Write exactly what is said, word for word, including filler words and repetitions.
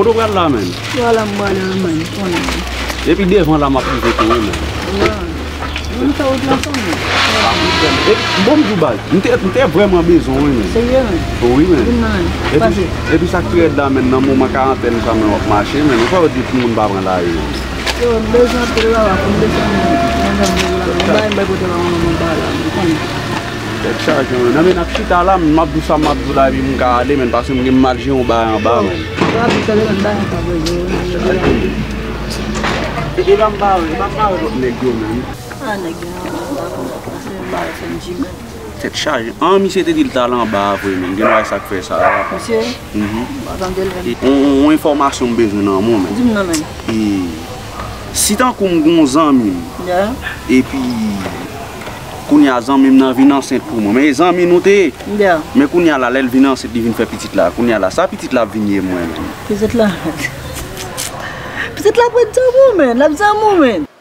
Kote w pral la, menn? Pral la, m prale, wi, menn, konnen. Depi devan la, m ap rive tou, wi, menn. Wi. Mwen fè wout la, fanmi. E, bon, m di w, baz, m te, m te vrèman bezwen w, wi, menn. Serye, menn? Wi, menn. Vin nan, menn. Epi, epi sa k pi rèd la, menn, nan moman karantèn sa, menn, w ap mache, menn. Ou fè yo di pou moun pa pran lari, menn. Yo, m bezwen anpil, papa, pou m desann, menn. Mwen menm, mwen la, mwen bay, mwen bay kote la, mwen, mwen bay la, mwen konnen. Tèt chaje, mwen. Nan men n ap chita la, m ap di w sa m ap di w la, epi m ka ale, menn, paske m gen mal jere yon bagay anba, menn. Epi la m bare, m ap bare lòt nèg yo, menn. A, nèg yo, m pa konn, paske m bare fè m di, menn. Tèt chaje. An, misye te di l t al anba a vre, menn. Gen lwa sa k fè sa. Misye? Mhm. M pa tande l, menn. E, on, on, on enfòmasyon m bezwen nan men w, menn. Di m nan, menn. E, si tankou m gen yon zanmi m, epi Kounye a, zanmi m nan vin ansent pou mwen. Men e zanmi nou te ye. Men kounye a la, lè l vin ansent, li vin fè pitit la. Kounye a la, sa pitit la ap vin ye mwen menm? Pitit la. Pitit la ap ret zanmi w, menn. L ap zanmi w, menn.